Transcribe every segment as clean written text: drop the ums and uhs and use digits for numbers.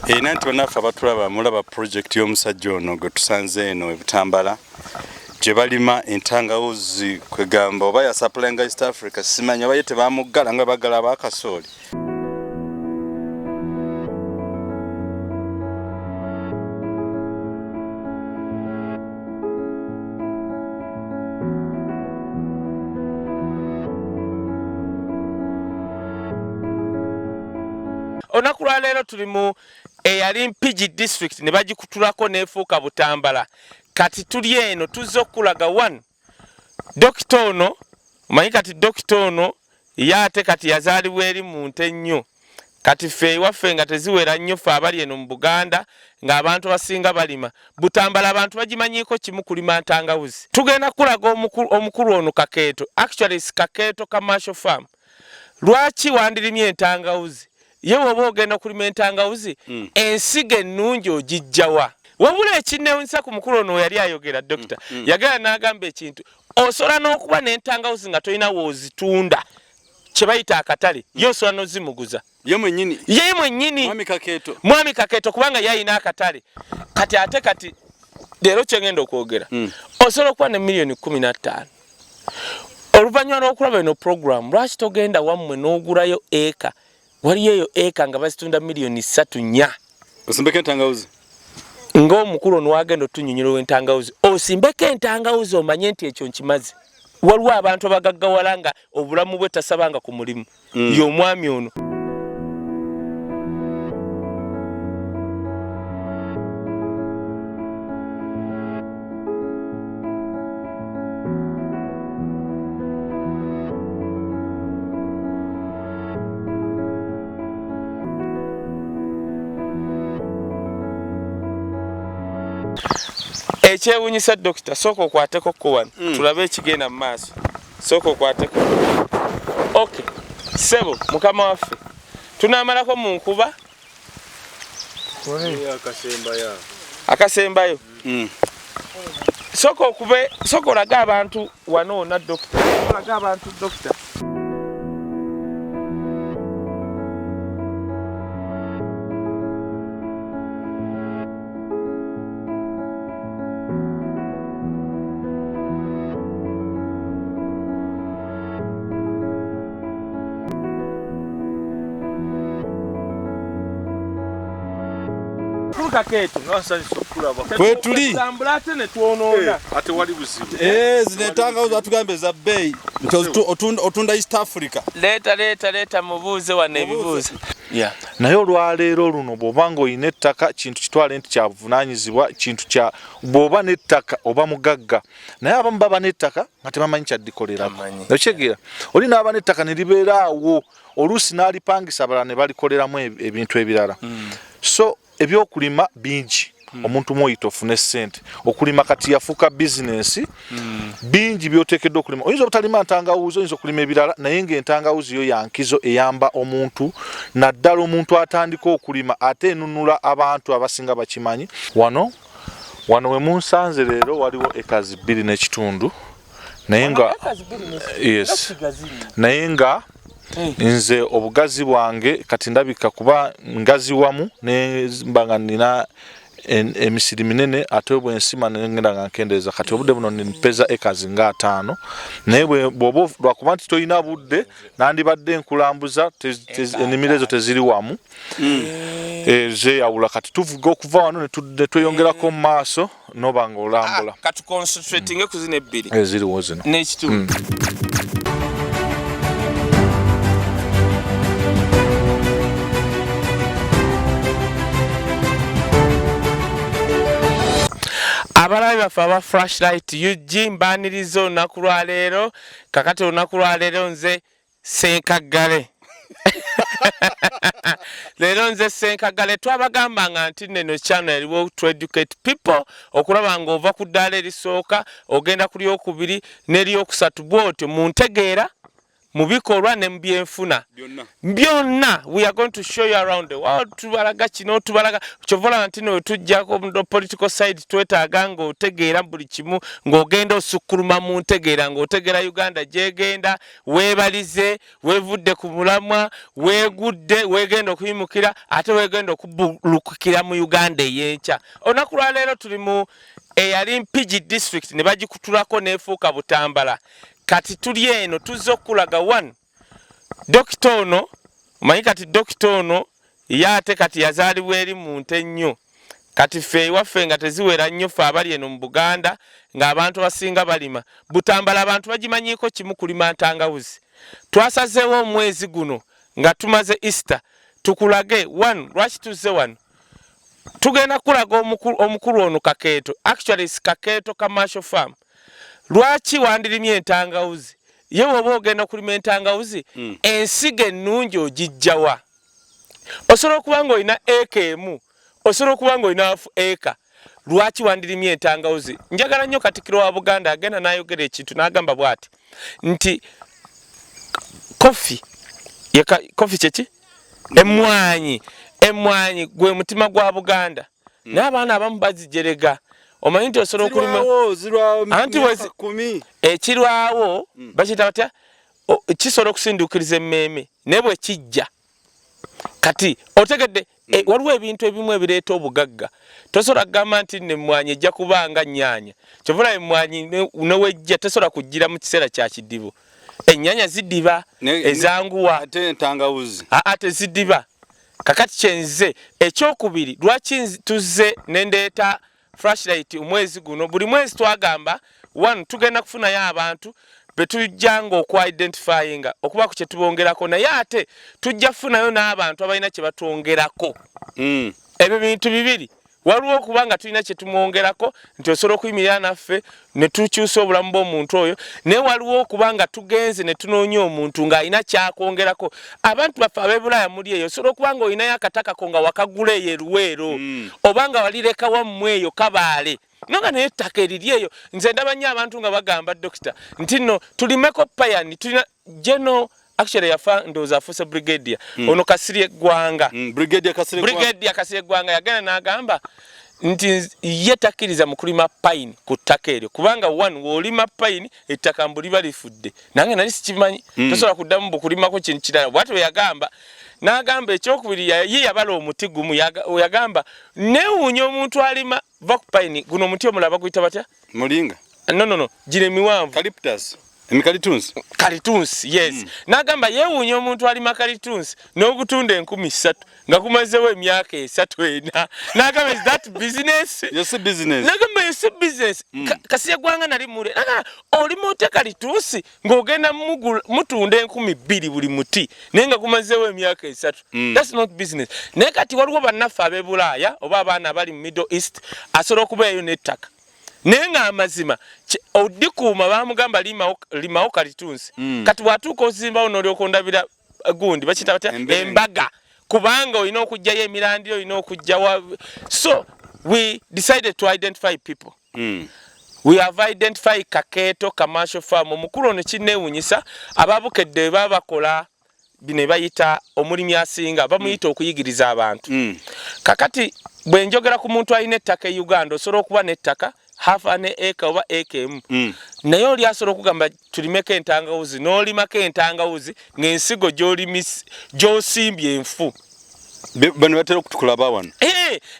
Era nti bannaffe abatulaba, mulaba project y'omusajja ono gwe tusanze eno e Butambala gye balima entangawuzi, kwegamba oba yasupplyinga East Africa, simanyi oba ye tebamuggala nga baggala abakasooli. Olunaku lwaleero tuli mu eyali Mpigi district ne bagikutulako n'efuuka Butambala. Kati tuli eno tuzze okukulaga one dokita ono, omanyi kati dokita ono ye ate kati yazaalibwa eri mu nte nnyo. Kati ffe ewaffe nga teziwera nnyo, ffe abali eno mu Buganda ng'abantu abasinga balima. Butambala abantu bagimanyiiko kimu, kulima ntangawuzi. Tugenda kukulaga omukulu ono Kakeeto, actually it's Kakeeto Commercial Farm. Lwaki wandirimye entangawuzi? Ye bw'oba ogenda okulima entangawuzi, ensigo ennungi ogijjawa? Wabula ekinnewunyisa ku mukulu ono yali ayogera, dokita yagenda n'agamba ekintu, osobola n'okuba n'entangawuzi nga tolina woozitunda, kye bayita akatale, ye osobola n'ozimuguza. Ye mwennyini? Ye mwennyini. Mwami Kakeeto. Mwami Kakeeto, kubanga ye alina akatale. Kati ate kati leero kyengenda okwogera, osobola okuba ne miliyoni 15, oluvannyuma lw'okulaba eno program, lwaki togenda wammwe n'ogulayo eka? Waliyo eyo eka nga bazitunda miliyoni 3, 4. Osimbeko entangawuzi. Ng'omukulu ono wagenda otunyonyola ow'entangawuzi, osimbeko entangawuzi, omanye nti ekyo nkimaze. Waliwo abantu abagaggawala nga obulamu bwe tasabanga ku mulimu. Y'omwami ono. Ekyewunyisa, dokita, sooka okwateko ko wano, tulabe ekigenda mu maaso. Sooka okwateko. Ok, ssebo mukama waffe, tunaamalako mu nkuba akasembayo. Sooka okube, sooka olage abantu wano wonna, dokita, olage abantu, dokita. Kakeeto. Kwetuli. Tambula ate ne twonoona. Ate wali buzibu. Eh, zino entangawuzi batugamba eza bbeeyi nti otunda East Africa. Leeta, leeta, leeta, mubuuze wano ebibuuzo. Naye olwaleero luno, bw'oba ng'olina ettaka, kintu kitwale nti kyabuvunaanyizibwa, kintu kya bw'oba n'ettaka oba mugagga. Naye abamu baba n'ettaka nga tebamanyi kyaddikolerako. Tamanyi. Okitegeera, oli n'aba n'ettaka ne libeera awo, oluusi n'alipangisa abalala ne balikoleramu ebintu ebirala. So ebyokulima bingi, omuntu mwoyita ofune ssente. Okulima kati yafuuka bizinensi. Bingi byoteekeddwa okulima. Oyinza obutalima ntangawuzi, oyinza okulima ebirala, naye ng'entangawuzi yo yankizo, eyamba omuntu, naddala omuntu atandika okulima, ate enunula abantu abasinga bakimanyi. Wano wano we munsanze leero waliwo ekazi 2.5, naye nga yes, naye nga nze obugazi bwange kati ndabika kuba ngazi wamu ne mba nga nina emisiri minene, ate bwensima nengenda nga nkendeeza. Kati obudde buno nimpeza ekazi nga 50, naye bw'oba lwakuba nti tolina budde, nandibadde nkulambuza. Ennimiro ezo teziri wamu. Zeeyawula. Kati tuvuga okuva wano ne tweyongerako mu maaso, noba nga olambula. Katu concentratinge ku zino ebbiri. Eziriwo zino. N'ekitundu. Abalabi baffe aba Flashlight UG, mbaniriza olunaku lwaleero. Kakati olunaku lwaleero nze Senkaggale, leero nze Senkaggale. Twabagambanga nti neno channel eriwo to educate people, okulaba ng'ova ku ddaala erisooka ogenda ku lyokubiri n'eryokusatu, bwotyo mu ntegeera. Mu bikolwa ne mu byenfuna byonna, we are going to show you around the world. Tubalaga kino, tubalaga kyova olaba nti no tujjako political side. Twetaaga ng'otegeera buli kimu, ng'ogenda osukkuluma mu ntegeera, ng'otegeera Uganda gyegenda, weebalize weevudde ku mulamwa, weegudde, weegenda okuyimukira, ate weegenda okubulukukira mu Uganda ey'enkya. Olunaku lwaleero tuli mu eyali Mpigi District ne bagikutulako n'efuuka Butambala. Kati tuli eno, tuzze okukulaga one dokita ono. Omanyi kati dokita ono ye ate kati yazaalibwa eri mu nte nnyo. Kati ffe ewaffe nga teziwera nnyo, ffe abali eno mu Buganda ng'abantu abasinga balima. Butambala abantu bagimanyiiko kimu, kulima ntangawuzi. Twasazeewo omwezi guno nga tumaze Easter tukulage one lwaki tuzze wano. Tugenda kulaga omukulu ono Kakeeto, actually is Kakeeto Commercial Farm. Lwaki wandirimye entangawuzi? Ye woba ogenda okulima entangawuzi, ensigo ennungi ogijjawa? Osobola okuba nga olina eka emu, osobola okuba nga olina half eka. Lwaki wandirimye entangawuzi? Njagala nnyo Katikkiro wa Buganda agenda n'ayogera ekintu n'agamba bw'ati nti coffee, coffee kyeki? Emmwanyi. Emmwanyi gwe mutima gwa Buganda, naye abaana abamu bazijerega. Omanyi nti osobola okulima anti ekirwawo, bakiyita batya, kisobola okusinduukiriza emmeeme, naye bwe kijja kati otegedde. Waliwo ebintu ebimu ebireeta obugagga. Tosobola kugamba nti nemmwanyi ejja kubanga nnyaanya. Kyova emmwanyi newejja tesobola kujjira mu kiseera kya kidibo. Ennyaanya zidiba ezanguwa, aa tezidiba. Kakati kyenze ekyokubiri lwaki tuzze nendeeta flashlight omwezi guno. Buli mwezi twagamba one tugenda kufunayo abantu betujjanga okwidentifyinga okuba ku kyetubongerako, naye ate tujja kufunayo n'abantu abalina kye batwongerako. Ebyo bintu bibiri. Waliwo okuba nga tulina kyetumwongerako nti osobola okuyimirira naffe ne tukyusa obulamu bw'omuntu oyo, naye waliwo okuba nga tugenze ne tunoonya omuntu ng'alina kyakwongerako. Abantu baffe ab'ebulaaya muli eyo, osobola okuba nga olinayo akatakako nga wakagula eyo eruweero, oba nga walireka wammwe eyo Kabaale, nonga naye ettaka eriri eyo. Nze ndaba nnyo abantu nga bagamba dokita nti nno tulimeko payani. Tulina geno, actually yafa, ndowooza afuuse brigadier, ono Kasirye Eggwanga. Brigadier Kasirye Eggwanga yagenda n'agamba nti ye takkiriza mu kulima pine ku ttaka eryo, kubanga one, w'olima pine ettaka mbu liba lifudde. Nange nali sikimanyi. Tosobola kuddamu bukulimako kintu kirala, bwati bwe yagamba. N'agamba ekyokubiri, ye yabala omuti gumu. Yagamba neewuunya omuntu alima va ku pine. Guno omuti omulala baguyita batya? Mulinga. No, no, no, gino emiwanvu. Eucalyptus, emikalitunsi. Kalitunsi, yes. N'agamba yeewuunya omuntu alima kalitunsi n'ogutunda 3000 nga kumazewo emyaka 3, 4. N'agamba, is that business? Yes, business. N'agamba yes, business. Kasirye Gwanga nali mule n'agamba olima otya kalitunsi ng'ogenda mutunda 2000 buli muti, naye nga gumazeewo emyaka 3? That's not business. Naye kati waliwo bannaffe ab'e Bulaaya oba abaana abali mu Middle East, asobola okubeeyo n'ettaka, naye ng'amazima odikuuma bamugamba limawo kalitunsi. Kati bw'atuuka ozimbawo n'olyoka ondabira gundi bakiyita batya? Embaga, kubanga olina okuggyayo emirandiro, olina okuggyawa. So we decided to identify people. We have identified Kakeeto Commercial Farm. Omukulu ono kinneewunyisa, ababukedde baba bakola bino bayita omulimi asinga bamuyita okuyigiriza abantu. Kakati bwe njogera ku muntu alina ettaka e Uganda, osobola okuba n'ettaka half an acre oba acre emu, naye oli asobola okugamba tulimeko entangawuzi, n'olimako entangawuzi ng'ensigo gy'osimbye enfu. Bano batera okutukulaba wano.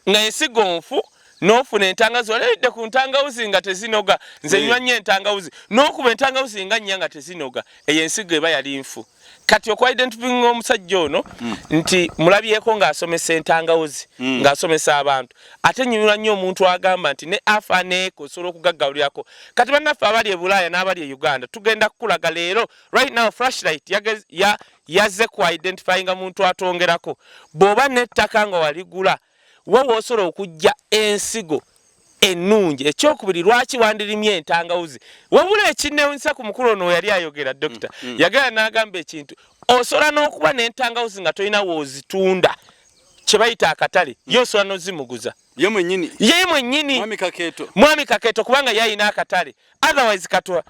Nga ensigo nfu n'ofuna entangawuzi. Waleeredde ku ntangawuzi nga tezinoga? Nze nywa nnyo entangawuzi, n'okuba entangawuzi nga nnya nga tezinoga. Eyo ensigo eba yali nfu. Kati okwidentifyinga omusajja ono nti mulabyeko ng'asomesa entangawuzi, ng'asomesa abantu, ate nyumirwa nnyo omuntu agamba nti ne afa neeko osobola okugaggawulirako. Kati bannaffe abali e Bulaaya n'abali e Uganda, tugenda kukulaga leero. Right now flashlight yazze ku identifyinga muntu atwongerako. Bw'oba n'ettaka nga waligula, wowe osobola okujja ensigo ennungi. Ekyokubiri, lwaki wandirimye entangawuzi? Wabula ekinnewunyisa ku mukulu ono yali ayogera, dokita, yagenda n'agamba ekintu, osobola n'okuba n'entangawuzi nga tolina woozitunda, kye bayita akatale, ye osobola n'ozimuguza. Ye mwennyini. Ye mwennyini. Mwami Kakeeto. Mwami Kakeeto, kubanga ye alina akatale. Otherwise katwa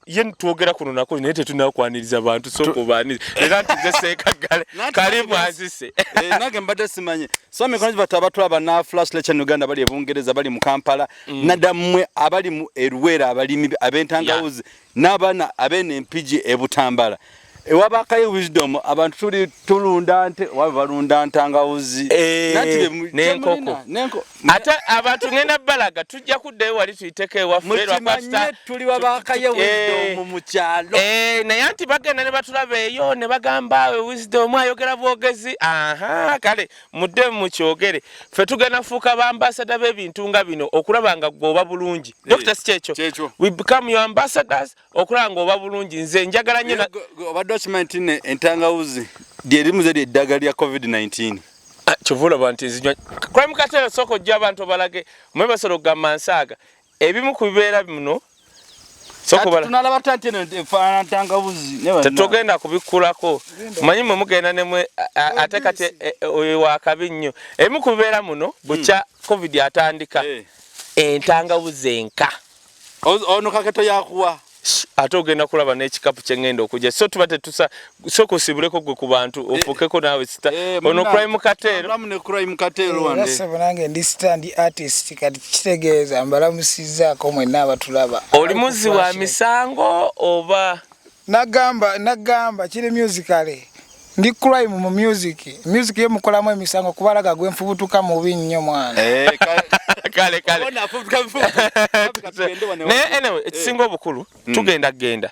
Ye twogera kuno nako naye tetunakwaniriza bantu, sooka obaanirize era nti nze Seekaggale kalimu azise. Eh, nange mbadde simanyi. So mikono gibato abatulaba na Flash Lecture Uganda bali e Bungereza, bali mu Kampala, nadda mmwe abali mu Eruweero, abalimi ab'entangawuzi n'abaana ab'eno Empigi e Butambala ewabakayo wisdom. Abantu tuli tulunda nte, wabe balunda ntangawuzi. Eh, Nanti n'enkoko. N'enkoko. Ate abantu ngenda balaga, tujja kuddayo wali tuyiteko ewaffe lwakuba Mukimanye tuli wabakayo wisdom mu kyalo. Eh, naye anti bagenda ne batulaba eyo ne bagamba Wisdom ayogera bwogezi. Aha, kale mudde mukyogere, ffe tugenda fuuka bambasada b'ebintu nga bino okulaba nga gwe oba bulungi. Dr, si kyekyo? Kyekyo. We become your ambassadors okulaba nga oba bulungi. Nze njagala nnyo Obadde okimanyi nti ne entangawuzi lyerimu ze lyeddagala lya COVID-19? Ah, kyova olaba nti nzinywa. Crime Cartel, sooka ojja abantu obalage mwe basobola okugamba nsaaga ebimu ku bibeera muno. Sooka Kati tunalaba ta nti eno efaanana ntangawuzi ne Tetugenda kubikkulako, manyi mwe mugenda nemwe ate kati oyo wakabi nnyo. Ebimu ku bibeera muno bukya COVID atandika, entangawuzi enka. Ono kaketo yakuwa. Ate ogenda kulaba n'ekikapu kyeŋŋenda okujja, so tuba tetusa. Sooka osibuleko gwe ku bantu, ofuukeko naawe sita. Ono Crime Katero. Mulamu ne Crime Katero Era wande. Ssebo, nange ndi star, ndi artist. Kati kitegeeza mbalamusizzaako mwenna abatulaba. Oli muzzi wa misango oba? Nagamba kiri musically, ndi crime mu music. Music ye mukolamu emisango kubalaga gwe nfubutuka mubi nnyo mwana. Eh, Kale. Ona afubutuka bifubutuka. Tugende wano. Naye anyway, ekisinga obukulu, tugenda genda,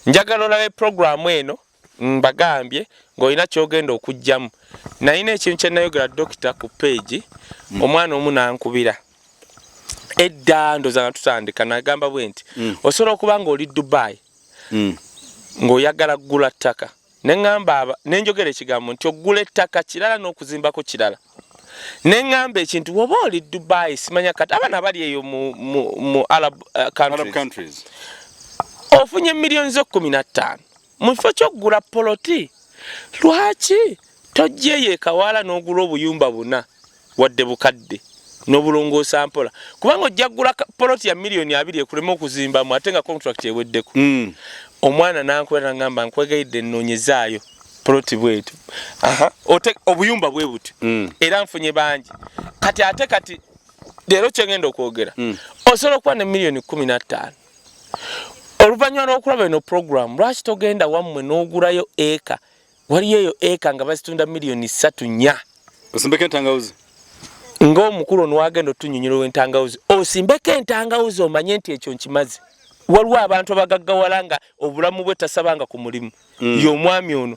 njagala olabe programu eno. Mbagambye ng'olina kyogenda okugjamu. Nalina ekintu kye nayogera, dokita, ku page. Omwana omu nankubira edda, ndoza nga tutandika, nagamba bwe nti osobola okuba ng'oli Dubai ng'oyagala kugula ttaka. Neŋŋamba aba nenjogera ekigambo nti okugula ettaka kirala n'okuzimbako kirala. Neŋŋamba ekintu, woba oli Dubai, simanya kati abaana abali eyo mu Arab countries, Arab countries. Ofunye miliyoni zo 15, mu kifo ky'okugula poloti, lwaki tojjeeyo ekawaala n'ogula obuyumba buna wadde bukadde n'obulongoosa mpola? Kubanga ojja kugula poloti ya miliyoni 20 ekuleme okuzimbamu ate nga contract eweddeko. Omwana nankubira nagamba, nkwegayidde nnoonyezaayo poloti bwetu. Aha, obuyumba bwe buti. Era nfunye bangi. Kati ate kati leero kyengenda okwogera, osobola okuba ne miliyoni 15, oluvannyuma lw'okulaba eno program, lwaki togenda wammwe n'ogulayo eka? Waliyo eyo eka nga bazitunda miliyoni 3, 4. Osimbeko entangawuzi. Ng'omukulu ono wagenda otunyonyola ow'entangawuzi, osimbeko entangawuzi, omanye nti ekyo nkimaze. Waliwo abantu abagaggawala nga obulamu bwe tasabanga ku mulimu. Y'omwami ono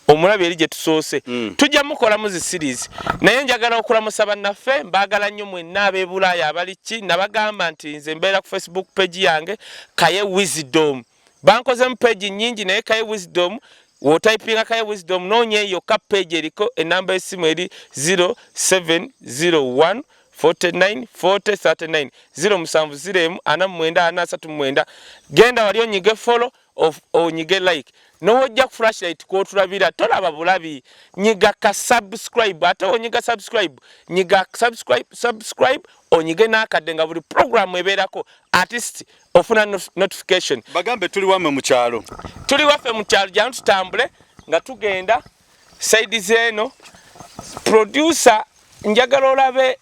omulabi eri gye tusoose. Tujja mukolamu zi series, naye njagala okulamusa bannaffe. Mbaagala nnyo mwenna ab'e Bulaaya abali ki. Nabagamba nti nze mbeera ku Facebook page yange Kaye Wisdom. Bankozemu page nnyingi, naye Kaye Wisdom, w'otypinga Kaye Wisdom, noonya yokka page eriko enamba y'essimu eri 0701 49 40 39, 070 49 439. Genda wali onyige follow, onyige like, nowojja ku Flashlight kwotulabira. Tolaba bulabi, nyiga ka subscribe. Ate onyiga subscribe, nyiga subscribe, subscribe, onyige n'akadde nga buli program ebeerako at least ofuna notification. Bagambe tuli wamme mu kyalo. Tuli waffe mu kyalo. Jangu tutambule nga tugenda side zeeno. Producer, njagala olabe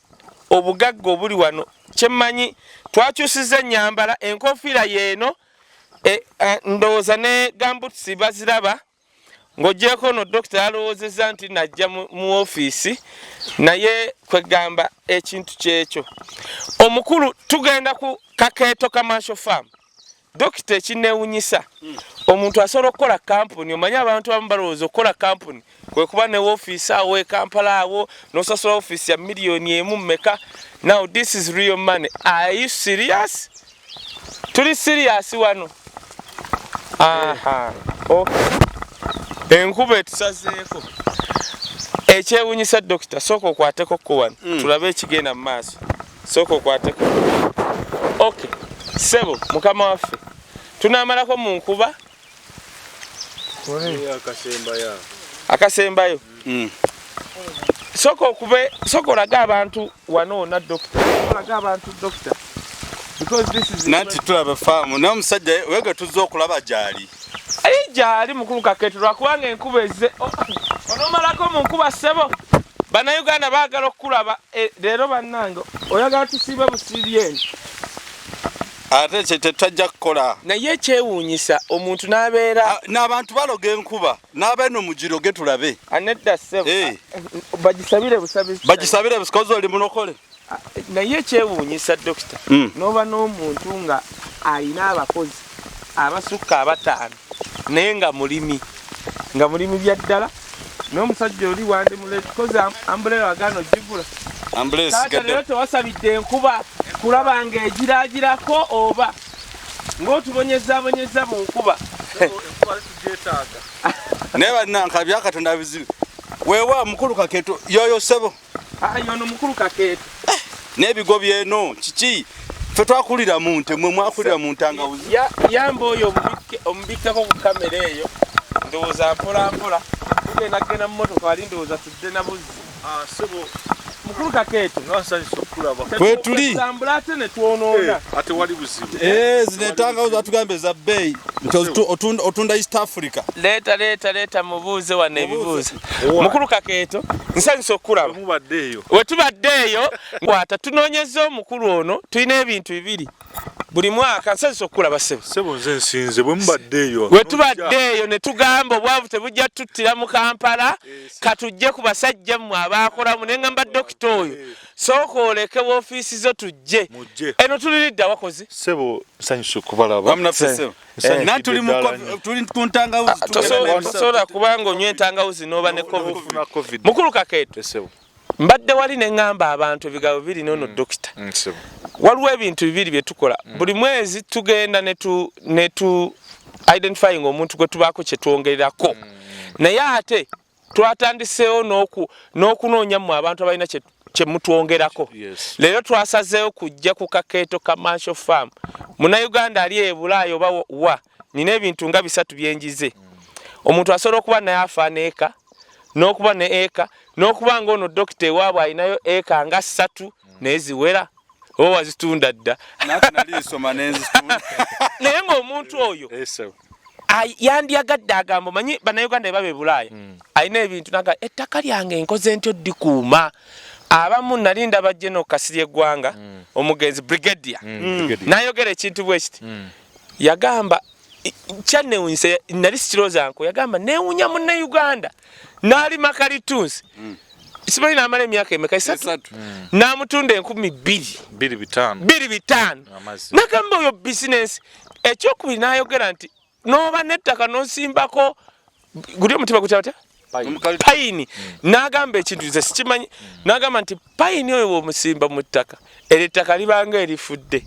obugagga obuli wano. Kyemmanyi twakyusiza ennyambala, enkofiira yeeno. Ndowooza ne gumboots baziraba. Ng'ogyeko ono dokita yalowoozezza nti najja mu ofiisi, naye kwegamba ekintu kyekyo. Omukulu, tugenda ku Kakeeto Commercial Farm. Dokita, ekinneewunyisa, omuntu asobola okukola kampuni. Omanyi abantu abamu balowooza okukola kampuni kwe kuba ne ofiisi awo e Kampala awo n'osasula ofiisi ya miliyoni 1 mmeka. Now this is real money. Are you serious? Tuli serious wano. Aha, okay. Enkuba etusazeeko. Ekyewunyisa, dokita, sooka okwateko ko wano, tulabe ekigenda mu maaso. Sooka okwateko. Okay, sebo mukama waffe, tunamalako mu nkuba. Akasembayo. Sooka okube, sooka olage abantu wano wonna. Dokita, olage abantu, dokita. Because this is Nanti tulaba faamu naye omusajja wege tuzze okulaba gyali. Ayi gyali mukulu Kakeeto, lwakubanga enkuba ezze. Oh, onoomalako mu nkuba ssebo. Bannayuganda baagala okukulaba eh, leero bannange oyagala tusiibe busiibi eno. Ate kye tetajja kukola. Naye ekyewuunyisa omuntu n'abeera ah, n'abantu baloga enkuba n'abeeno mugiroge tulabe. Anedda ssebo. Eh. Bagisabire busabizi. Bagisabire busikozi oli mulokole. Naye ekyewuunyisa dokita n'oba n'omuntu nga alina abakozi abasukka abataano naye nga mulimi nga mulimi bya ddala n'omusajja oli wandimulekozi ambuleera wagaana ogigula taata leero tewasabidde enkuba kulaba ng'egiraagirako oba ng'otubonyezaabonyeza mu nkuba. Naye bannanka byakatonda bizibu weewa mukulu Kakeeto yoyo ssebo. Ah, yono mukulu Kakeeto. Eh, n'ebigo byeno kiki ffe twakulira mu nte mwe mwakulira mu ntangawuzi. Yamba oyo omubikkeko ku kamera eyo ndowooza mpola mpola tugenda kugenda mu motoka wali ndowooza tudde na buzzi. Ah, ssebo mukulu Kakeeto nga nsanyusa okukulaba. Kwetuli tambula ate ne twonoona. Eh, ate wali buzibu. Eh, zino entangawuzi batugamba eza bbeeyi nti otunda East Africa. Leeta leeta leeta mubuuze wano ebibuuzo. Mukulu Kakeeto nsanyusa okukulaba. We tubadde eyo kwata tunoonyezza omukulu ono tulina ebintu bibiri buli mwaka nsanyusa okukulaba ssebo. Ssebo nze nsinze bwe mubadde eyo. We tubadde eyo ne tugamba obwavu tebujja tuttira mu Kampala katujje ku basajja mmwe abaakolamu ne ngamba dokita oyo sooka oleke woofiisi zo tujje. Eno tuliridda wakoze. Ssebo nsanyusa okubalaba. Wamu naffe ssebo. Nsanyukidde Tuli ddala nnyo. tuli ku ntangawuzi. Tosobola kubanga onywa entangawuzi n'oba ne N'ofuna COVID. Mukulu Kakeeto. Ssebo. Mbadde wali ne ŋŋamba abantu ebigabo bibiri n'ono dokita. Ssebo. Waliwo ebintu bibiri bye tukola. Buli mwezi tugenda ne tu identifying omuntu gwe tubaako kye twongererako. Naye ate twatandiseewo n'okunoonya mmwe abantu abalina kye mutwongerako. Leero twasazeewo kujja ku Kakeeto Commercial Farm. Munnayuganda ali e Bulaaya oba wa, nina ebintu nga bisatu bye njize. Omuntu asobola okuba naye afaana eka, n'okuba ne eka, n'okuba ng'ono dokita ewaabwe alinayo eka nga 3 naye ziwera oba wazitunda dda. Naye ng'omuntu oyo yandyagadde agamba omanyi bannayuganda bwe baba e Bulaaya alina ebintu naga ettaka lyange nkoze ntyo ddikuuma. Abamu nali ndaba General Kasirye Ggwanga omugenzi Brigadier n'ayogera ekintu bwe kiti. Yagamba kyannewuunyisa nali sikirowooza yagamba neewuunya munnayuganda n'alima kalitunsi simanyi n'amala emyaka emeka esatu n'amutunda 2000 2500 n'agamba oyo bizinensi. Ekyokubiri n'ayogera nti n'oba n'ettaka n'osimbako guli omutima gutya batya payini n'agamba ekintu nze sikimanyi n'agamba nti payini oyo bw'omusimba mu ttaka eryo ettaka libanga erifudde.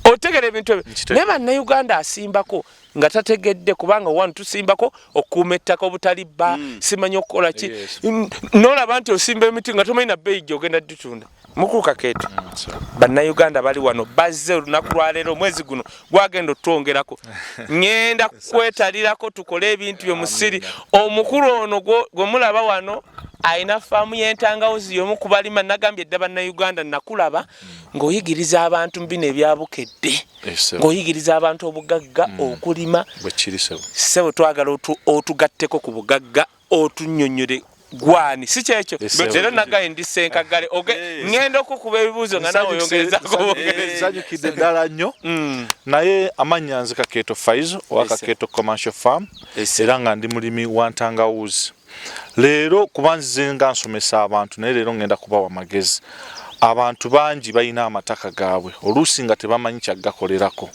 Otegera ebintu ebyo naye bannayuganda asimbako nga tategedde kubanga wano tusimbako okukuuma ettaka obutalibba simanyi okukola ki n'olaba nti osimba emiti nga tomanyi na bbeeyi gy'ogenda dditunda. Mukulu Kakeeto bannayuganda bali wano bazze olunaku lwaleero omwezi guno gwagenda otwongerako. Ŋŋenda kwetalirako tukole ebintu byo musiri. Omukulu ono gwe mulaba wano alina faamu y'entangawuzi y'omu ku balima. Nagambye dda bannayuganda nakulaba ng'oyigiriza abantu bino ebyabukedde ng'oyigiriza abantu obugagga okulima. Ssebo twagala otugatteko ku bugagga otunnyonnyole gwani si kyekyo. Leero nagaye ndi Ssenkaggale ŋŋenda okukuba ebibuuzo nga nawe oyongerezaako obwongerezi. Nsanyukidde ddala nnyo naye amannya nze Kakeeto Faizo owa Kakeeto Commercial Farm era nga ndi mulimi wa ntangawuzi. Leero kuba nzize nga nsomesa abantu naye leero ŋŋenda kubawa magezi. Abantu bangi balina amataka gaabwe oluusi nga tebamanyi kyagakolerako.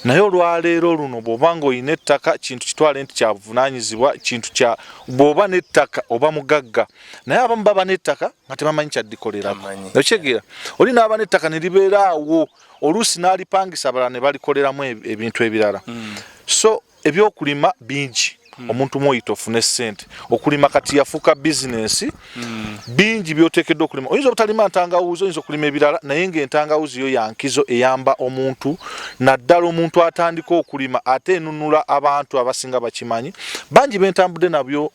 Naye olwaleero luno bw'oba ng'olina ettaka kintu kitwale nti kya buvunaanyizibwa kintu kya bw'oba n'ettaka oba mugagga naye abamu baba n'ettaka nga tebamanyi kyadikolerako. Okitegeera oli n'aba n'ettaka ne libeera awo oluusi n'alipangisa abalala ne balikoleramu ebintu ebirala. So ebyokulima bingi. Omuntu mwoyita ofune ssente. Okulima kati yafuuka bizinensi. Bingi by'oteekeddwa okulima. Oyinza obutalima ntangawuuzi, oyinza okulima ebirala, naye ng'entangawuzi yo ya nkizo eyamba omuntu, naddala omuntu atandika okulima, ate enunula abantu abasinga bakimanyi. Bangi bentambudde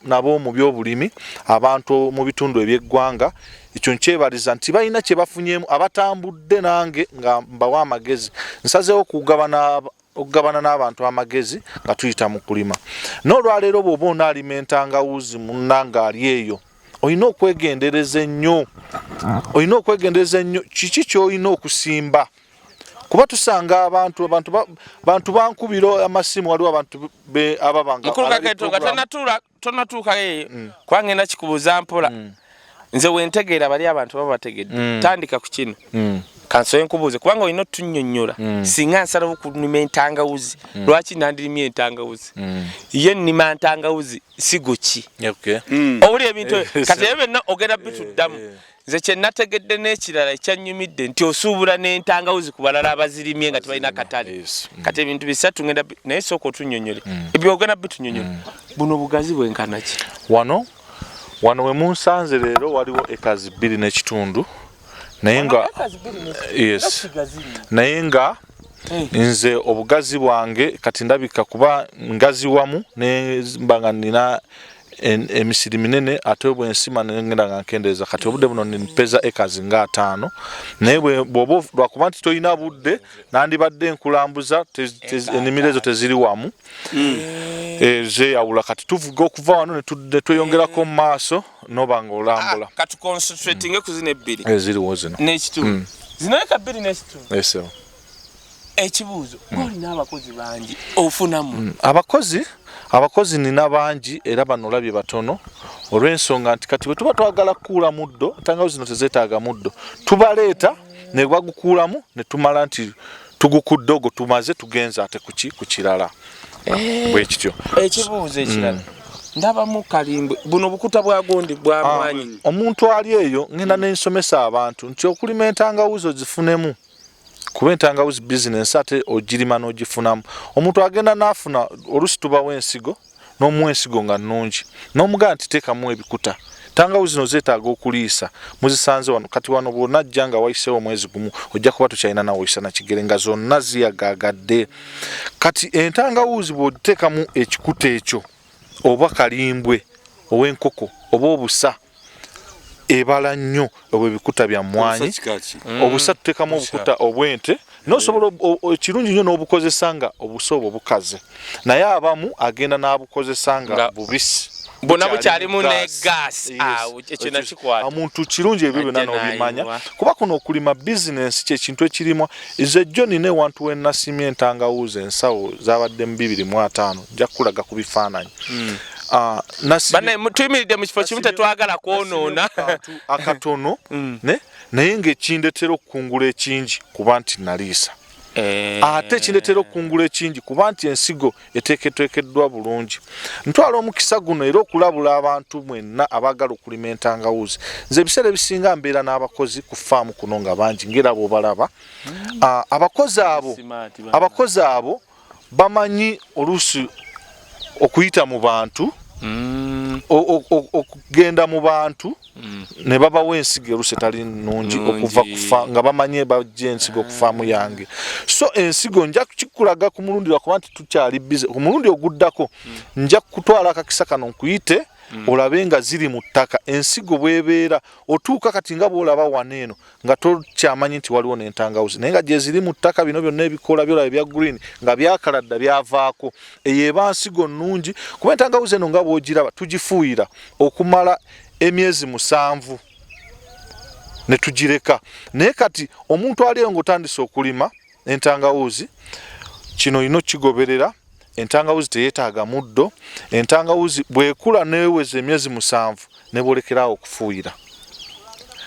nabo mu by'obulimi, abantu mu bitundu eby'eggwanga, ekyo nkyebaliza nti balina kye bafunyeemu abatambudde nange nga mbawa amagezi. Nsazeewo okugabana n'abantu amagezi nga tuyita mu kulima. N'olwaleero bw'oba onaalima entangawuuzi munna ng'ali eyo, olina okwegendereza ennyo. Olina okwegendereza ennyo kiki ky'olina okusimba. Kuba tusanga abantu bankubira amasimu, waliwo abantu ababanga Mukulu alabye Kakeeto, nga program. tonatuukayo eyo, kuba ngenda kikubuuza mpola. Nze wentegeera bali abantu baba bategedde. Tandika ku kino. Kansobe nkubuuze, kubanga olina otunnyonnyola. Singa nsalawo okulima entangawuzi, lwaki nandirimye entangawuzi? Ye nnima ntangawuzi sigo ki? Owulira ebintu ebyo? Kati ebyo byonna ogenda bituddamu. Nze kye nategedde n'ekirala ekyannyumidde nti osuubula n'entangawuzi ku balala abazirimye nga tebalina katale. Kati ebintu bisatu ngenda naye sooka otunnyonnyole. Ebyo ogenda bitunnyonnyola. Buno bugazi bwenkana ki? Wano we munsanze leero waliwo ekazi bbiri n'ekitundu. Naye nga Ekazi bbiri n'ekitundu. Yes. Nga kigazi nnyo. Naye nga nze obugazi bwange kati ndabika kuba ngazi wamu ne mba nga nina emisiri minene, ate bwe nsima ne ngenda nga nkendeeza. Kati obudde buno mpeza ekazi nga 5. Naye bw'oba lwakuba nti tolina budde, nandibadde nkulambuza, ennimiro ezo teziri wamu. Zeeyawula. Kati tuvuga okuva wano ne tweyongerako mu maaso n'oba ng'olambula. Kati concentratinge ku zino ebbiri. Eziriwo zino. N'ekitundu. Zino eka bbiri n'ekitundu. Yes, sir. Ekibuuzo, olina abakozi bangi ofunamu? Abakozi nina bangi era bano olabye batono olw'ensonga nti kati bwe tuba twagala kukuula muddo, entangawuzi zino tezeetaaga muddo, tubaleeta ne bagukuulamu ne tumala nti tugukudde ogwo tumaze tugenze ate ku kirala. Bwe kityo. Ekibuuzo ekirala. Ndabamu kalimbwe, buno bukuta bwa gundi bwa mwanyi. Omuntu ali eyo ngenda ne nsomesa abantu nti okulima entangawuzi ozifunemu, kuba entangawuzi bizinensi ate ogirima n'ogifunamu. Omuntu agenda n'afuna, oluusi tubawa ensigo, n'omuwa ensigo nga nnungi, n'omugamba nti teekamu ebikuta. Tangawuzi zino zeetaaga okuliisa, muzisanze wano. Kati wano bw'onajja nga wayiseewo omwezi gumu, ojja kuba tokyalina nawe oyisa na kigere nga zonna ziyagaagadde. Kati entangawuzi bw'oteekamu ekikuta ekyo, oba kalimbwe ow'enkoko oba obusa, ebala nnyo obwo ebikuta bya mmwanyi. Obusa kika ki? Obusa tuteekamu Obusa. obukuta obw'ente, n'osobola ekirungi nnyo n'obukozesa nga obusa obwo bukaze, naye abamu agenda n'abukozesa nga Nga bubisi. Bwonna Bukyali bukyalimu mu ne gas. gas. Yes. Awo, ekyo nakikwata. Omuntu kirungi ebyo byonna Ajja n'obimanya. n'ayiwa. Kuba kuno okulima bizinensi kye kintu ekirimwa. Nze jjo nina ewantu we nasimye entangawuzi ensawo zabadde mu bibiri mu ataano, nja kukulaga ku bifaananyi. Banne, tuyimiridde mu kifo kimu, tetwagala kwonoona. Nasimye akantu akatono, naye ng'ekindetera okukungula ekingi kuba nti naliisa. Ate ekindetera okukungula ekingi kuba nti ensigo eteeketeekeddwa bulungi. Ntwala omukisa guno era okulabula abantu mwenna abaagala okulima entangawuzi. Nze ebiseera ebisinga mbeera n'abakozi ku faamu kuno nga bangi, ng'era bw'obalaba. Smart bana. Abakozi abo bamanyi oluusi okuyita mu bantu, okugenda mu bantu ne babawa ensigo oluusi etali nnungi Nnungi. okuva kufa, nga bamanye bajja ensigo ku faamu yange. So ensigo nja kukikulaga ku mulundi, lwakuba nti tukyali busy. Ku mulundi oguddako nja kutwala akakisa kano nkuyite olabe nga ziri mu ttaka. Ensigo bw'ebeera otuuka kati nga bw'olaba wano eno nga tokyamanyi nti waliwo n'entangawuzi, naye nga gye ziri mu ttaka, bino byonna ebikoola byolaba ebya green nga byakala dda byavaako. Eyo eba nsigo nnungi, kuba entangawuzi eno nga bw'ogiraba tugifuuyira okumala emyezi 7 ne tugireka. Naye kati omuntu ali eyo ng'otandise okulima entangawuzi, kino olina okukigoberera. Entangawuzi teyeetaaga muddo. Entangawuzi bw'ekula n'eweza emyezi 7 ne bw'olekeraawo okufuuyira.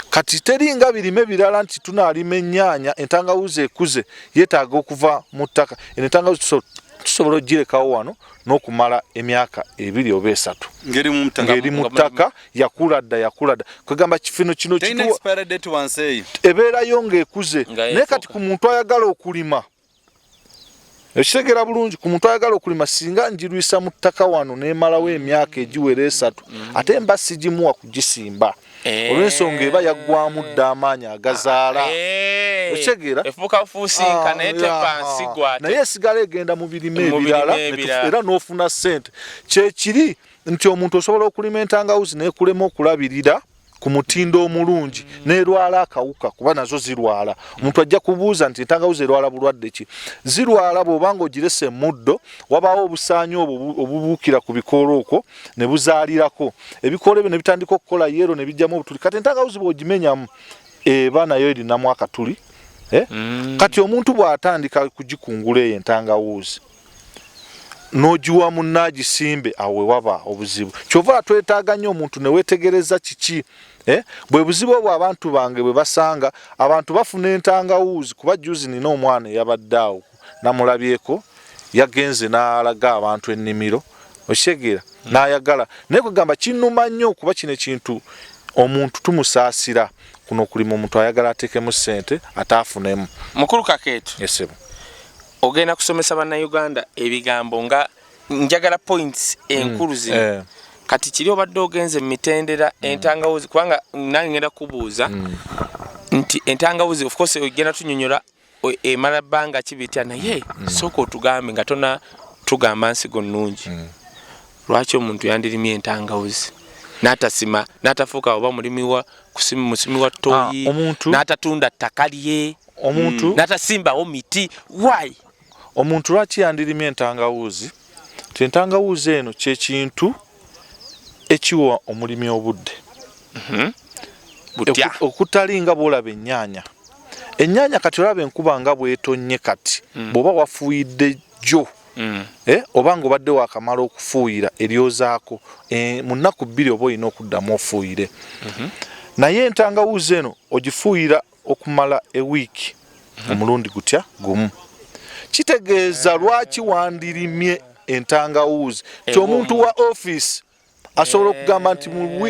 Kati teringa birime birala nti tunaalima ennyaanya, entangawuzi ekuze yeetaaga okuva mu ttaka. Eno entangawuzi tusobola okugirekawo wano n'okumala emyaka 2 oba 3. Ng'eri mu ttaka. Ng'eri mu ttaka, yakula dda, yakula dda. Kwegamba kifino kino Terina kituwa expiry date wansi eyo. Ebeerayo ng'ekuze. Nga Naye kati yeefuuka. ku muntu ayagala okulima, Ekitegera bulungi ku muntu ayagala okulima, singa njirwisa mu ttaka wano nemalawo emyaka egiwera 3, ate mba sigimuwa kugisimba. Olw'ensonga eba yaggwamu dda amaanyi agazaala. Okitegeera? Efuuka bufuusinka naye tepa nsigo ate. Naye esigala egenda mu birime ebirala era n'ofuna ssente. Kyekiri nti omuntu osobola okulima entangawuzi n'ekulema okulabirira ku mutindo omulungi n'erwala akawuka, kuba nazo zirwala. Omuntu ajja kubuuza nti entangawuzi erwala bulwadde ki? Zirwala bw'oba ng'ogirese emuddo, wabaawo obusaanyi obwo obubuukira ku bikoola okwo ne buzaalirako. Ebikoola ebyo ne bitandika okukola yero ne bijjamu obutuli. Kati entangawuzi bw'ogimenyamu eba nayo erinamu akatuli. Kati omuntu bw'atandika kugikungula eyo entangawuzi n'ogiwa munne agisimbe, awo we waba obuzibu. Kyova twetaaga nnyo omuntu ne weetegereza kiki bwe buzibu obwo abantu bange bwe basanga. Abantu bafuna entangawuuzi kuba juzi nina omwana eyabadde awo namulabyeko, yagenze n'alaga abantu ennimiro, okitegeera, n'ayagala. Naye kwegamba kinnuma nnyo kuba kino ekintu omuntu tumusaasira. Kuno okulima omuntu ayagala ateekemu ssente ate afunemu. Mukulu Kakeeto, Esebo. Ogenda kusomesa bannayuganda ebigambo nga njagala points enkulu zino. Kati kiri obadde ogenze mu mitendera entangawuzi, kubanga nange ngenda kubuuza nti entangawuzi of course ogenda tunyonyola emala bbanga ki bitya, naye sooka otugambe nga tona tugamba nsigo nnungi. Lwaki omuntu yandirimye entangawuzi n'atasima n'atafuuka oba mulimi wa musimi wa toyi, n'atatunda ttaka lye, n'atasimbawo miti? Why? Omuntu lwaki yandirimye entangawuzi? Nti entangawuzi eno kyekintu ekiwa omulimi obudde. Butya? Okutali nga bw'olaba ennyaanya. Ennyaanya kati olaba enkuba nga bw'etonnye kati, bw'oba wafuuyidde jjo, oba ng'obadde waakamala okufuuyira eryozaako, mu nnaku 2 oba olina okuddamu ofuuyire. Naye entangawuzi eno ogifuuyira okumala ewiiki omulundi gutya? Gumu. Kitegeeza lwaki wandirimye entangawuzi? Ti omuntu wa ofiisi asobola okugamba nti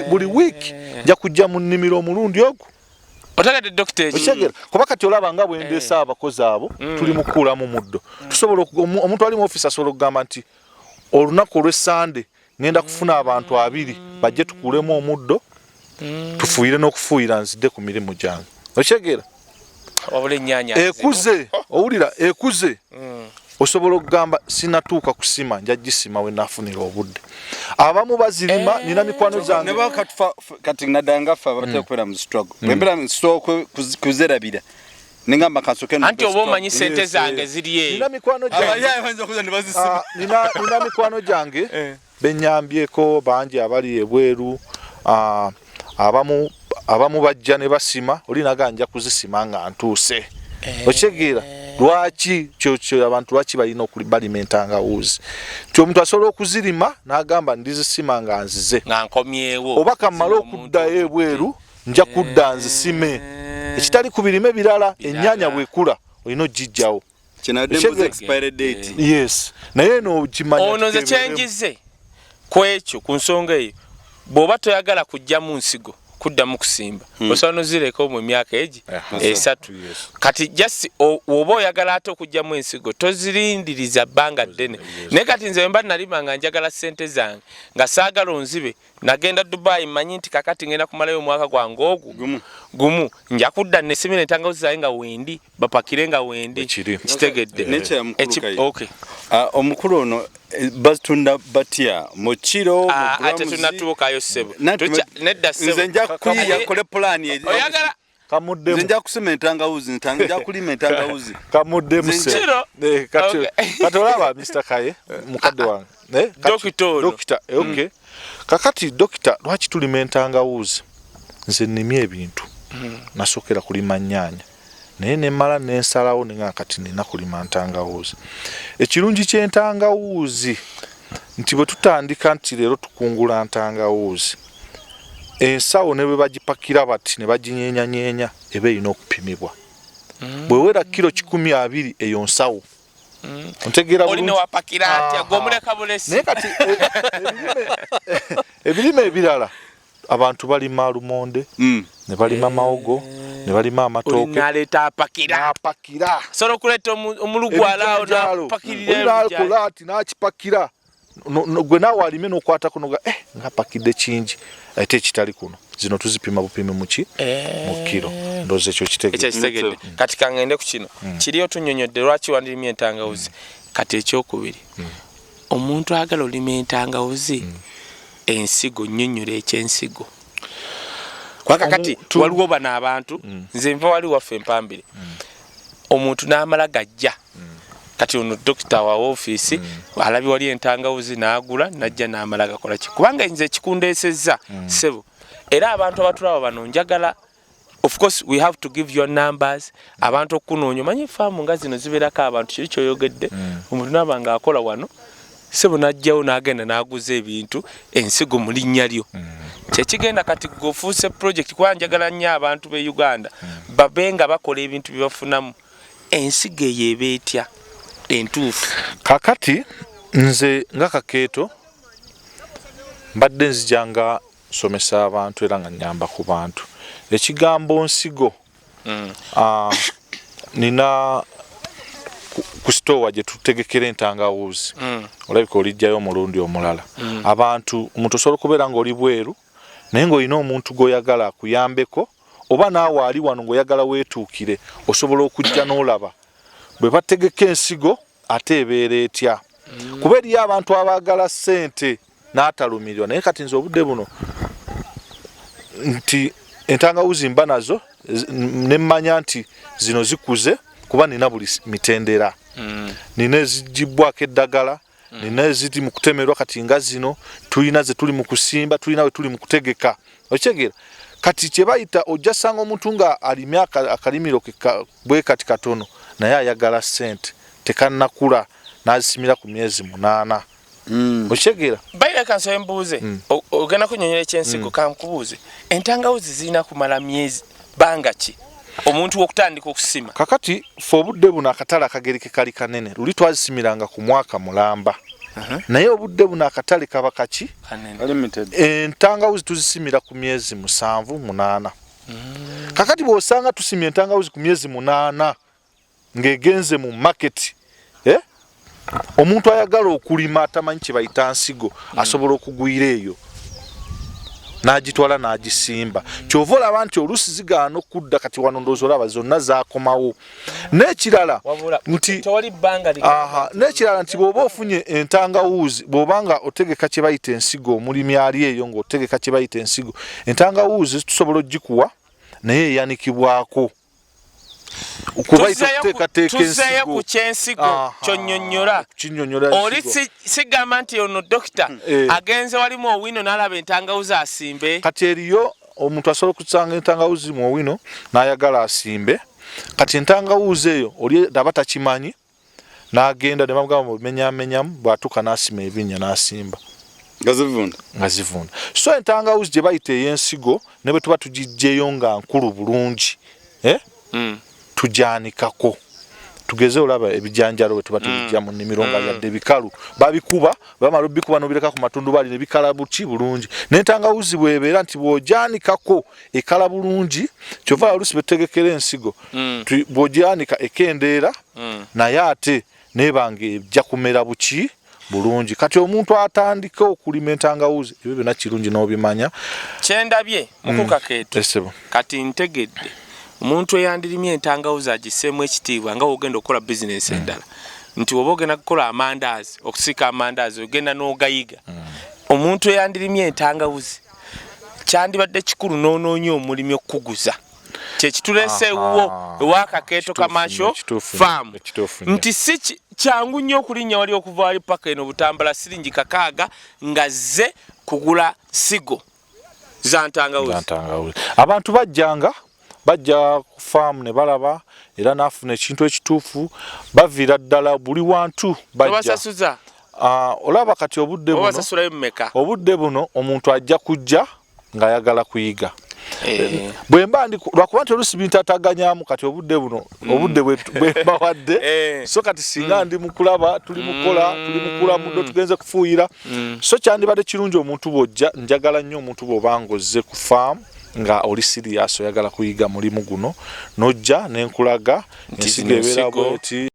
buli wiiki nja kujja mu nnimiro omulundi ogwo. Otegedde, dokita, ekyo? Okitegeera? Kuba kati olaba nga bwendeese abakozi abo, tuli mu kukuulamu muddo. Tusobola omuntu ali mu ofiisi asobola okugamba nti olunaku olw'essande ngenda kufuna abantu 2 bajje tukuulemu omuddo, tufuuyire n'okufuuyira nzidde ku mirimu gyange. Okitegeera? Wabula ennyaanya ekuze, owulira ekuze. Osobola okugamba sinatuuka kusima, nja gisima we naafunira obudde. Abamu bazirima, nina mikwano gyange. Ne bakatufa kati naddala nga ffe abatera okubeera mu struggle. Bwe mbeera mu struggle kuzerabira. Nengamba kansooke Anti oba omanyi sente zange ziri eyo. Nina mikwano gyange. Abayaye bayinza okuza ne bazisima. Nina mikwano gyange benyambyeko bangi abali ebweru, abamu bajja ne basima, oli naga nja kuzisima nga ntuuse. Okitegeera? Lwaki kyo abantu lwaki balina balima entangawuzi? Nti omuntu asobola okuzirima n'agamba ndizisima nga nzize. Nga nkomyewo. Oba kammale okuddayo ebweru nja kudda nzisime. Ekitali ku birime birala, ennyaanya bw'ekula olina oggiggyawo. Kino adde mbuzi expiry date. Yes. Naye eno okimanya Ono nze kiteeberemu. kyenjize ku ekyo, ku nsonga eyo, bw'oba toyagala kuggyamu nsigo kuddamu kusimba, osobola n'ozireka mu myaka egi 3. Kati just oba oyagala ate okuggyamu ensigo tozirindiriza bbanga ddene. Naye kati nze mba nalima nga njagala ssente zange, nga saagala onzibe, nagenda Dubai mmanyi nti kakati ngenda kumalayo omwaka gwange ogwo Gumu. gumu, nja kudda nesimira entangawuzi zange nga wendi, bapakire nga wendi. Ekiri. Kitegedde. Nekira mukulu Kayi. Okay. Omukulu ono, bazitunda batya? Mu kiro, mu Ate grams? tunatuukayo ssebo. Nedda ssebo. Nze nja kuyiya nkole pulaani Oyagala Kamuddemu. Nze nja kusima entangawuzi, nja kulima entangawuzi. Kamuddemu Nze ssebo. Kiro? Okay. Kati olaba Mr. Kaye, mukadde wange. Kati Dokita ono. Dokita, okay. Kakati dokita, lwaki tulima entangawuzi? Nze nnimye ebintu. Nasookera kulima nnyaanya. Naye ne mmala ne nsalawo ne ngamba kati nina kulima ntangawuzi. Ekirungi ky'entangawuzi nti bwe tutandika nti leero tukungula ntangawuzi, ensawo ne bwe bagipakira bati ne baginyeenyanyeenya eba erina okupimibwa. Bw'ewera kiro 120 eyo nsawo. Ontegeera Oli ne bulungi? wapakira atya? Gwe omuleka bulesi. Naye kati ebirime ebirala abantu balima lumonde, ne balima mawogo, Ne balima amatooke. Naleeta apakira. N'apakira. Asobola okuleeta omulugwala awo n'apakirira. N'akola ati n'akipakira. Gwe naawe alime n'okwatako noga ng'apakidde kingi ate ekitali kuno. Zino tuzipima bupimi muki mu kiro. Ndowooza ekyo kitegedde. Ekyo kitegedde. Kati kangende ku kino. Kiriyo tunnyonnyodde lwaki wandirimye entangawuzi. Kati ekyokubiri, omuntu ayagala olima entangawuzi, ensigo, nnyonnyola ekyensigo. Kubanga kati waliwo bano abantu, nze nva wali waffe empambire, omuntu n'amala gajja. Kati ono dokita wa ofiisi alabye wali entangawuzi n'agula n'ajja n'amala gakola ki, kubanga nze ekikundeesezza ssebo. Era abantu abatulaba bano njagala, of course we have to give your numbers, abantu okunoonya. Omanyi faamu nga zino zibeerako abantu, kiri kyoyogedde, omuntu naaba ng'akola wano ssebo n'ajjawo n'agenda n'aguza ebintu ensigo mu linnya lyo. Kyekigenda kati gwe ofuuse project, kuba njagala nnyo abantu b'e Uganda babe nga bakola ebintu bye bafunamu. Ensigo eyo eba etya entuufu? Kakati nze nga Kakeeto mbadde nzija nga nsomesa abantu era nga nnyamba ku bantu. Ekigambo nsigo, nina ku sitoowa gye tutegekera entangawuuzi, olabika olijjayo omulundi omulala. Abantu, omuntu osobola okubeera ng'oli bweru naye ng'olina omuntu gw'oyagala akuyambeko, oba naawe ali wano ng'oyagala weetuukire, osobola okujja n'olaba bwe bategeka ensigo ate ebeera etya. Kuba eriyo abantu abaagala ssente n'atalumirirwa. Naye kati nze obudde buno nti entangawuzi mba nazo ne mmanya nti zino zikuze, kuba nina buli mitendera. Nina eziggyibwako eddagala, nina eziri mu kutemerwa, kati nga zino tulina ze tuli mu kusimba, tulina we tuli mu kutegeka. Okitegeera? Kati kye bayita ojja sanga omuntu nga alimye akalimiro ke bwe kati katono, naye ayagala ssente, tekannakula, n'azisimira ku myezi 8. Okitegeera? Baira kansobe mbuuze, ogenda kunnyonnyola ekyensigo, kankubuuze, entangawuzi zirina kumala myezi banga ki omuntu w'okutandika okusima? Kakati ffe obudde buno akatale akagereke kali kanene, luli twazisimiranga ku mwaka mulamba. Naye obudde buno akatale kaba kaki? Entangawuzi tuzisimira ku myezi 7 8. Kakati bw'osanga tusimye entangawuzi ku myezi 8 ng'egenze mu market, omuntu ayagala okulima atamanyi kye bayita nsigo, asobola okugwira eyo n'agitwala n'agisimba. Ky'ova olaba nti oluusi zigaana okudda, kati wano ndowooza olaba zonna zaakomawo. N'ekirala nti n'ekirala nti bw'oba ofunye entangawuuzi, bw'oba nga otegeka kye bayita ensigo, omulimi ali eyo ng'otegeka kye bayita ensigo, entangawuuzi tusobola ogikuwa naye eyanikibwako. Tuzzeeyo ku kyensigo kyonnyonnyola. Oli sigamba nti ono dokita agenze walimu Owino n'alaba entangawuzi asimbe. Kati eriyo omuntu asobola okusanga entangawuzi mu Owino n'ayagala asimbe. Kati entangawuzi eyo oli aba takimanyi, n'agenda ne bamugamba mumenyamenyamu, bw'atuuka n'asima ebinnya n'asimba. Nga zivunda. So entangawuzi gye bayita ey'ensigo ne bwe tuba tugiggyeyo nga nkulu bulungi, tugyanikako. Tugeze olaba ebijanjalo bwe tuba tubijja mu nnimiro nga yadde bikalu, babikuba, bamala obikuba n'obireka ku matundubaali ne bikala buki bulungi. N'entangawuzi bw'ebeera nti bw'ogyanikako ekala bulungi, kyova oluusi bwe tutegekera ensigo, bw'ogyanika ekendeera, naye ate n'eba nga ejja kumera buki bulungi. Kati omuntu atandika okulima entangawuzi, ebyo byonna kirungi n'obimanya. Kyendabye mukulu Kakeeto, kati ntegedde omuntu eyandirimye entangawuzi agisseemu ekitiibwa nga w'ogenda okukola bizinensi endala, nti oba ogenda kukola amandaazi, okusiika amandaazi ogenda n'ogayiga. Omuntu eyandirimye entangawuzi kyandibadde kikulu n'onoonya omulimi okukuguza. Kyekituleese ewuwo ewa Kakeeto Commercial Farm, nti si kyangu nnyo okulinnya wali okuva wali paka eno Butambala siringi 6 nga zze kugula nsigo za ntangawuzi. Abantu bajjanga bajja ku faamu ne balaba era n'afuna ekintu ekituufu, baviira ddala buli wantu bajja. Obasasuza? Olaba kati obudde buno, Obasasulayo mmeka? Obudde buno omuntu ajja kujja ng'ayagala kuyiga. Bwe mba ndi lwakuba nti oluusi bintataganyaamu, kati obudde buno, obudde bwe mbawadde. So kati singa ndi mu kulaba, tuli mu kukola, tuli mu kula muddo, tugenze kufuuyira. So kyandibadde kirungi omuntu bw'ojja, njagala nnyo omuntu bw'oba ng'ozze ku faamu Nga oli serious, oyagala kuyiga mulimu guno, nojja nenkulaga Nti ensigo zino ebeera nsigo. bweti.